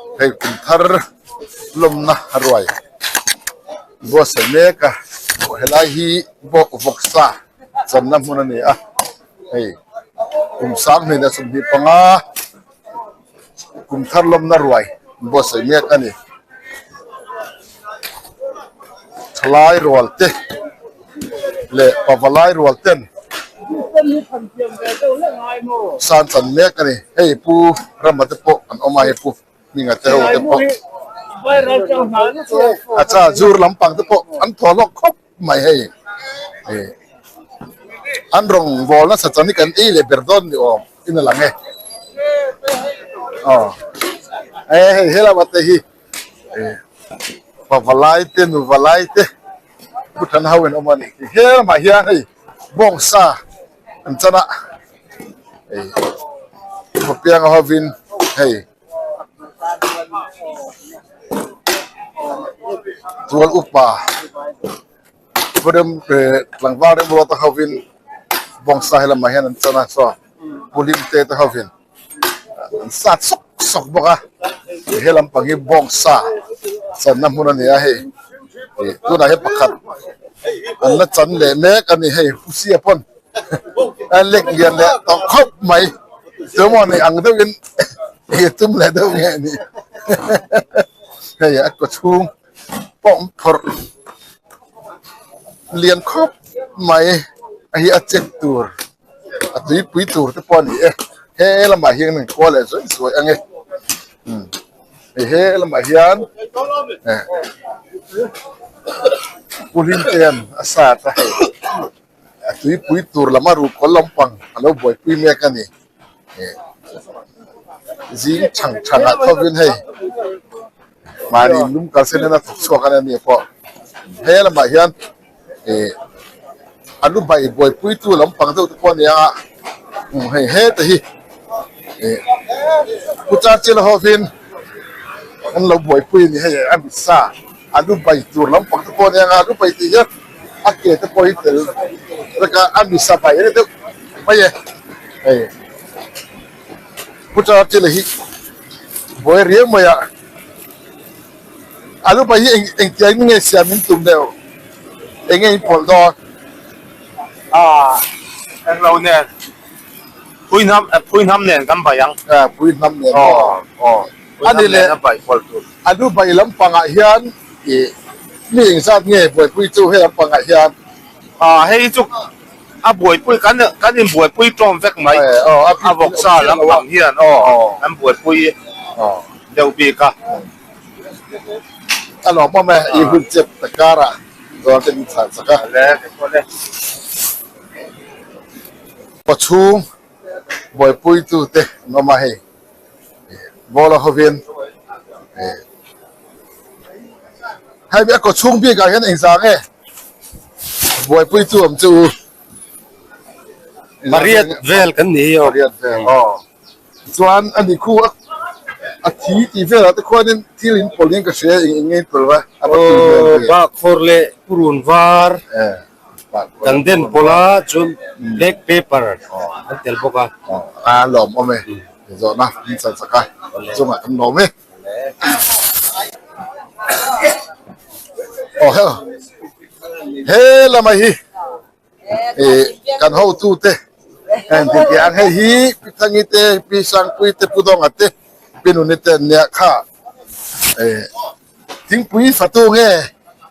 Hei kum thar lawmna ruai buatsaih mek a helai hi bawk vawksa channa hmun a ni a hei kum 2025 kum thar lawmna ruai buatsaih mek a ni thalai rual te leh pavalai rual ten san chan mek a ni hei pu Rama te pawh an awm a hei pu Hminga te ho te pawh acha zur lampang te pawh an thaw hlawk khawp mai hei an rawngbawl nasa chan hi kan ei leh ber dawn ni awm in a lang e aw hei helama te hi pavalai te nuvalai te pu than ho in awm a ni helamah hian hei bawngsa an chan a hei khawpianga hovin hei tual upa tlangval remruata hovin bawngsa helamah hian an chan a saw pulim te te hovin an sat sawk sawk bawk a he lampang hi bawngsa channa hmun a ni a hei ih tunah hian pakhat an la chan leh mek a ni hei Pusia pawn a lek lian leh tawh khawp mai chumaw ni ang deuhin ih tum leh deuh nge ni hei a kaw chhung pawh an phawrh lian khawp mai a hi a chek tur. A tuipui tur te pawh a ni e he lamah hian in khua leh zuai zuai ang e umm hei he lamah hian eh pu Hlimtea'n a sat a hei a tuipui tur lama ruhkawl lampang a lo buaipui mek a ni eh zing chhang chhang ah thovin hei mahni lum kalsen in a thawk chhuak a ni pawh he lamah hian. Ih a lu bai buaipuitu lampang deuh te pawh a ni a umm hei heta hi ih pu Churchill hovin an lo buaipui a ni hei a mit sa a lu bai tur lampang te pawh a ni ang a lu bai tih hian a ke te pawh hi tel vek a a misa bai a ni deuh mai e hei pu Churchill hi buai riau mai a. A lupa hi eng engtiang in nge siam in tum deuh? Eng nge in pawlh dawn? Ah, eng lo nen. Phui hnam, phui hnam nen kan bai ang. Ah, phui hnam nen maw? Aw, phui hnam nen a bai pawlh tur. A lu bai lampangah hian ih mi engzat nge buaipui chu he lampangah hian? Ah, hei chu a buaipui kan kan inbuaipui ṭawm vek mai. A vawksa lampang hian aw an buaipui deuh bik a. A lawm awm e, i hun chep ta karah zawr te min chhan sak a. Pawchhung buaipuitute an awm a hei ball a hovin hei a kawchhung bikah hian engzah nge buaipuitu awm chu u. Pariat vel kan ni hi aw. Pariat vel aw. Chuan a ni khu a a thi tih velah te khuanin thil in pawlh in ka hria eng eng nge in pawlh va a va tui hmel ve. Bakkhawr leh purun var kan den pawlh a chuan black pepper an tel bawk a. A lawm awm e zawhna min chan chak a chungah kan lawm e. Aw hel he lamah hi. Ih kan hotute heng ti tih ang hei hi Pi Thangi te Pi Sangpui te Pu Dawnga te Pi Nuni te an nia kha ih thingpui fatu nge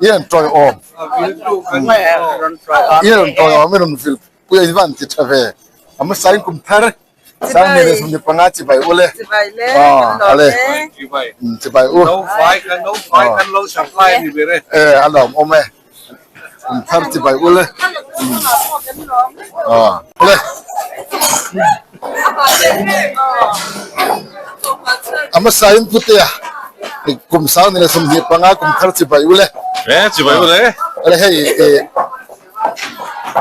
i rawn tawiawm i rawn tawiawm i rawn vilpui a i van ti tha ve a hmasain kum thar Sang hmel 25 chibai u le. Chibai le. Aw, ale. Chibai. Chibai u. No fai kan no fai kan lo supply ni ber e. Eh, a lawm awm e. Kum thar chibai u le. Aw, le. A hmasa in putea kum 2025 kum thar chibai u le. Eh, chibai u le. Ale hei eh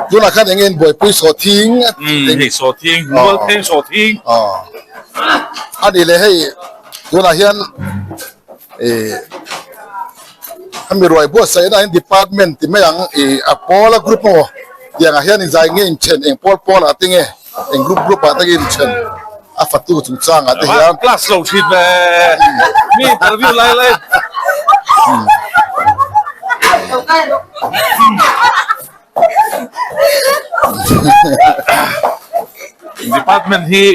Tunah khan eng nge in buaipui sawhthing a Umm hei sawhthing mual thleng sawhthing a ni leh hei tunah hian ih a mi ruai buatsaih na hian department ti mai ang ih a pawl a group emaw tiang ah hian inzai nge inthen eng pawl pawl ah te nge eng group group ah te nge inthen. A fatu chungchangah te hian. Class lo thin ve mi interview lai lai. Department hi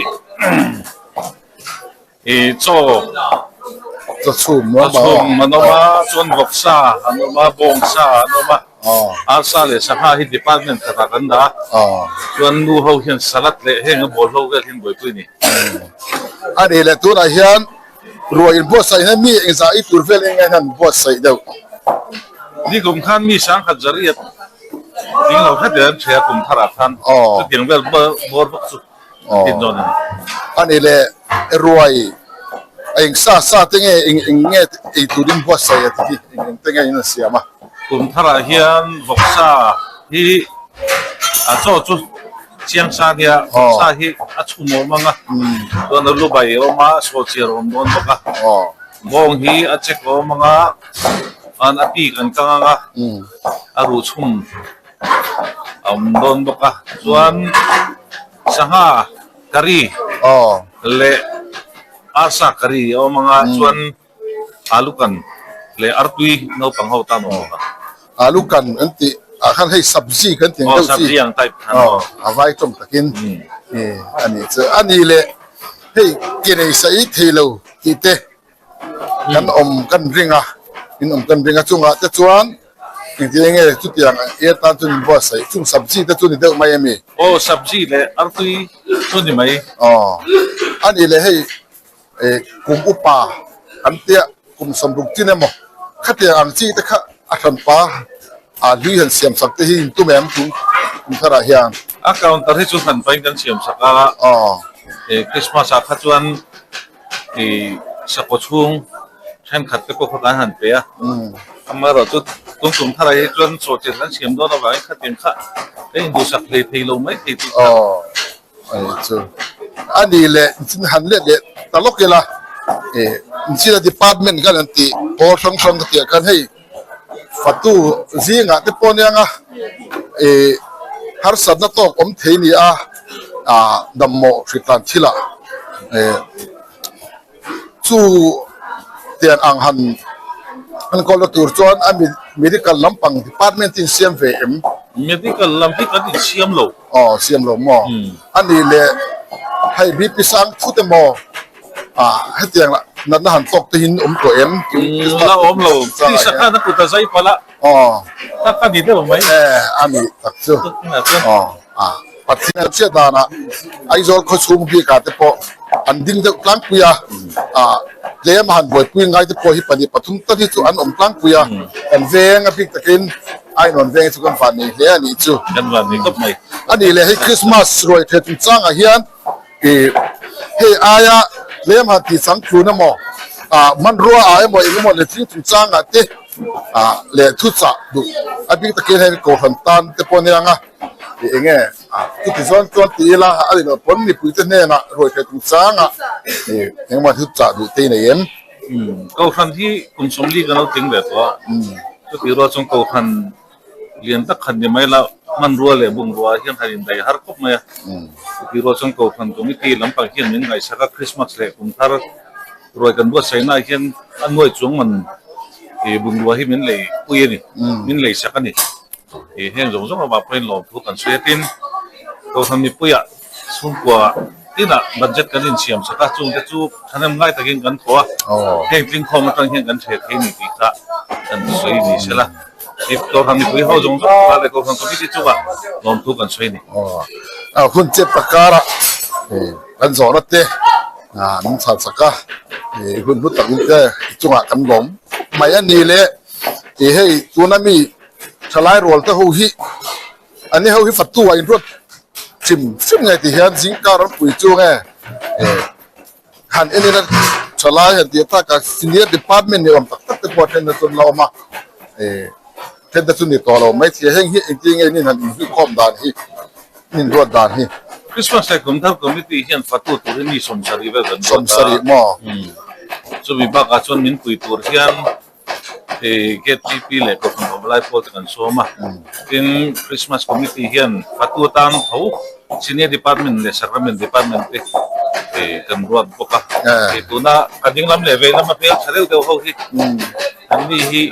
i chaw chaw chhum an chhum an awm a chuan vawksa an awm a bawngsa an awm a arsa leh sangha hi department khatah kan dah a chuan nu ho hian salad leh heng a bawl ho vel hi an buaipui a ni. A nih leh tunah hian ruah inbuatsaih hian mi engzah i tur vel eng nge hian buatsaih deuh. Nikum khan mi sangkhat zariat ding lo hret leh an hria kum tharah khan chutiang vel bawr bawk chu. A nih leh ruai a eng sa sa te nge eng eng nge ei turin buatsaih a ti hi eng eng te nge in a siam a. Kum tharah hian vawksa hi a chaw chu chiang sa nia vawksa hi a chhum awm ang a chuan a lu bai a awm a sawhchiar a awm dawn bawk a bawng hi a chek a awm ang a chuan a pik an kang ang a a ruh chhum a awm dawn bawk a chuan sangha curry leh arsa curry a awm ang a chuan alu kan leh artui naupang ho tan a awm bawk a. Alu kan an tih ah khan hei sabzi kan tih ang deuh chi sabzi ang type khan a vai tawng takin a nih chu a nih leh hei ke nei saih thei lo tih te kan awm kan ring a in awm kan ring a chungah te chuan Engtin enge chutiang i atan chuan in buatsaih chung sabzi te chu ni deuh mai ami? Aw sabzi leh artui chu ni mai. Aw a nih leh hei kum upa an tia kum 60 chin emaw khatiang ang chi te kha a hranpa a hlui han siam sak te hi in tum em tum kum tharah hian. A counter hi chu hranpa in kan siam sak a. Aw. Christmas ah kha chuan I sakhaw chhung thenkhat te pawh kha kan han pe a, amaherawh chu tun tum tharah hi chuan sawhchian kan siam dawn avangin khatiang kha ka induhsak hlei thei lo mai thei tih kha. Aw anih chu a nih leh chin han let leh ta lawk ila i china department khan an tih pawl hrang hrang ka tih ah khan hei fatu zingah te pawh aniang a i harsatna tawk awm thei ni a ah damhmawh hritlan thil ah eh chu tiang ang han enkawl na tur chuan a medical lampang department in siam ve em? Medical lam hi kan insiam lo. Aw siam lo maw? A nih leh hei BP sang thut emaw ah hetiang lah natna han tawk te hin awm tawh em? La awm lo. Tisa khan a kut a zai palh a. Aw. Ka ka ni deuh mai. Eh a nih tak chu. Aw ah Pathian chiah danah Aizawl khawchhung bikah te pawh an ding deuh tlangpui a, ah tlem a han buaipui ngai te pawh hi pahnih pathum tak hi chu an awm tlangpui a, kan veng a bik takin Ainawn veng hi chu kan van nei hle a nih chu. Kan van nei khawp mai. A nih leh hei Christmas ruai thei chungchangah hian ih hei aia tlem han tih chang tlun emaw ah hmanrua ah emaw eng emaw leh thil chungchangah te ah leh thuchah duh a bik takin hei Kohhran tan te pawh aniang a ih eng nge ah chuti chuan chuan ti ila a nih loh pawn mipuite hnenah ruai thei chungchangah ih eng emaw thuchah duh te i nei em? Kohhran hi kum 40 kan lo tling ve tawh a, chutih rual chuan Kohhran lian tak khan ni mai la hmanrua leh bungrua hian han indaih har khawp mai a, chutih rual chuan Kohhran Committee lampang hian min ngaihsak a, Christmas leh kum thar ruai kan buatsaihnaah hian a nuai chuang man bungrua hi min lei pui a ni, min lei sak a ni. Heng zawng zawng avang pawhin lawmthu kan sawi a, tin Kohhran mipuiah Chhungkua tinah budget kan insiam sak a, chungte chu thahnem ngai takin kan thaw a, heng tlingkhawm atang hian kan hre thei ni tih kha kan sawi ni sela. Kohhran mipui ho zawng zawng chungah leh Kohhran Committee chungah lawmthu kan sawi ni. Aw, hun chep takara kan zawhna te min chhan sak a, hun hlu tak te chungah kan lawm mai a ni le. Hei tuna mi thalai rual te ho hi An ni ho hi fatu ah inruat hrim hrim nge ti hian zingkar an pui chu nge han en ila thalai han tih tak a senior department ni awm tak tak te pawh then na chu an la awm a then te chu ni tawh lo maithei a heng hi engtin nge nin han inhnuikhawm dan hi inruat dan hi. Christmas leh Kumthar Committee hian fatu tur hi mi 70 vel kan ruat a. 70 maw? Chumi bakah chuan min pui tur hian KTP leh Kohhran Awm Lai pawl te kan sawm a, tin Christmas Committee hian fatu atan tho Senior Department leh Sacrament Department te kan ruat bawk a. Tuna ka ding lam leh vei lama hmel tha deuh deuh ho hi an ni hi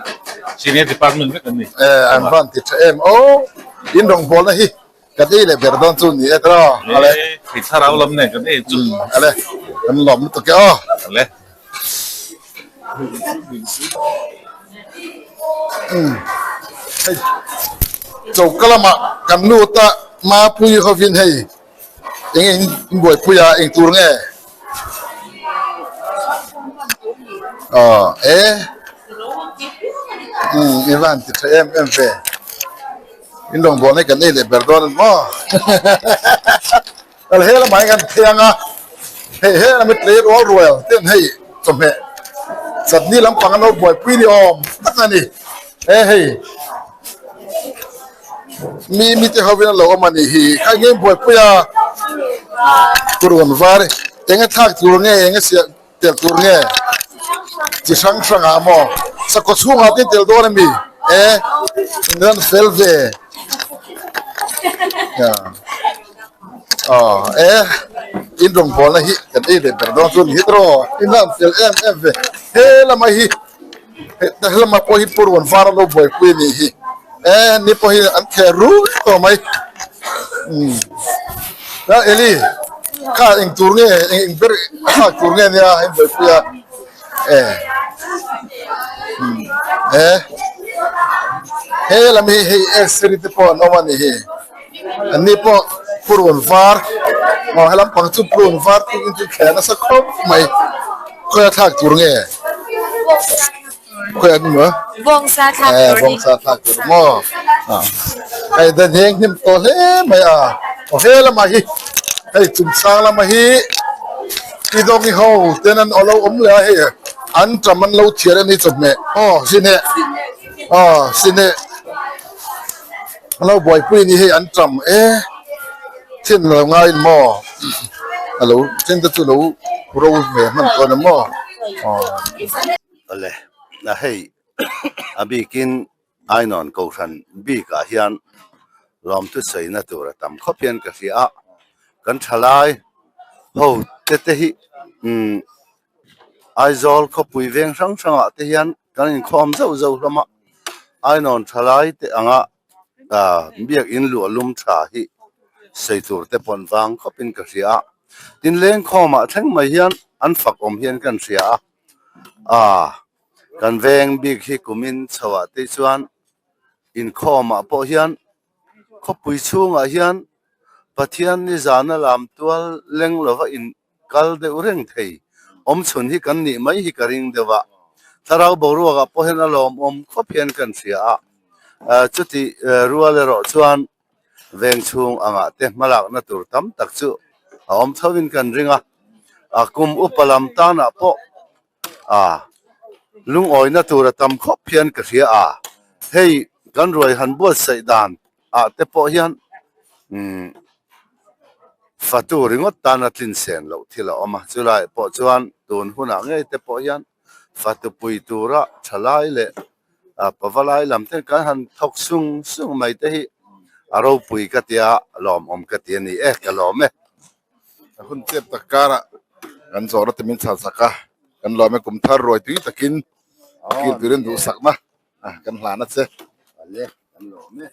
senior department vek an ni. An van ti tha em aw in rawngbawlna hi kan ei leh ber dawn chu ni e tiraw ale. Thei thlarau lam nen kan ei chu. Ale kan lawm lutuk e aw. Ale. Hei choka lamah kan lut a Mapui hovin hei eng eng in buaipui a eng tur nge aw e umm i van ti tha em em ve in rawngbawlna hi kan ei leh ber dawn a ni maw Kal he lamah hian kan thiang a, hei he lama tlei rual rual ten hei chawhmeh chutney lampang an lo buaipui ni awm tak a ni. He hei mi mi te hovin an lo awm a nih hi, kha eng nge buaipui a purun var eng a thlak tur nge eng a siam tel tur nge chi hrang hrang ah maw sakhaw chhungah te tel dawn a mi e in ran fel ve aw e in rawngbawlna hi kan ei ve ber dawn chu ni hi tawh in ran fel em em ve he lama hi he lama pawh hi purun var a lo buaipui a nih hi e ni pawh hi an theh rul tawh mai umm Eli. Kha eng tur nge eng ber a thlak tur nge nia hei buaipui a e e he lam hi hei x-ray te pawh an awm a ni hi an ni pawh purun var aw he lampang chu purun var tukin chu thlen nasa khawp mai khawi a thlak tur nge khawi an maw Bawngsa thlak tur ni bawngsa thlak tur maw hei dan heng hnim tawh hle mai a aw he lamah hi hei chungchang lamah hi pi dawng i ho ten an lo awm leh a hei an ṭam an lo thiar a ni chawhmeh aw sineh aw sineh an lo buaipui a ni hei an ṭam e thin lo ngaiin maw a lo then te chu lo ro ve hman tawh a ni maw aw. Awle, a hei a bikin Ainawn Kohhran bikah hian lawmthu saina tur a tam khawp hian ka hria a, kan thalai ho te te hi umm Aizawl khawpui veng hrang hrangah te hian kan inkhawm zauh zauh hlawm a, Ainawn thalai te anga ah biakin luah lum tha hi sawi tur te pawn vang khawpin ka hria a, tin lengkhawmah thleng mai hian an fak awm hian kan hria a. Ah kan veng bik hi kumin chhoah te chuan inkhawmah pawh hian khawpui chhungah hian Pathian ni zana lam tual leng lova in kal deuh reng thei awmchhun hi kan nih mai hi ka ring deuh a thlarau boruakah pawh hian a lawmawm khawp hian kan hria a ah chuti rual erawh chuan Veng chhung angah te hmalakna tur tam tak chu a awm tho in kan ring a, a kum upa lam tanah pawh a lungawina tur a tam khawp hian ka hria a, hei kan ruai han buatsaih dan ah te pawh hian umm fatu ringawt tana tlin sen loh thil a awm a, chulai pawh chuan tun hunah ngei te pawh hian fatu pui tura thalai leh Pavalai lam te kan han thawk sung sung mai te hi a ropui ka tia lawmawm ka ti a ni e ka lawm e. A hun chep tak karah kan zawhna te min chhan sak a, kan lawm e kum thar ruai tui takin kil turin duhsakna kan hlan a che. Ale kan lawm e.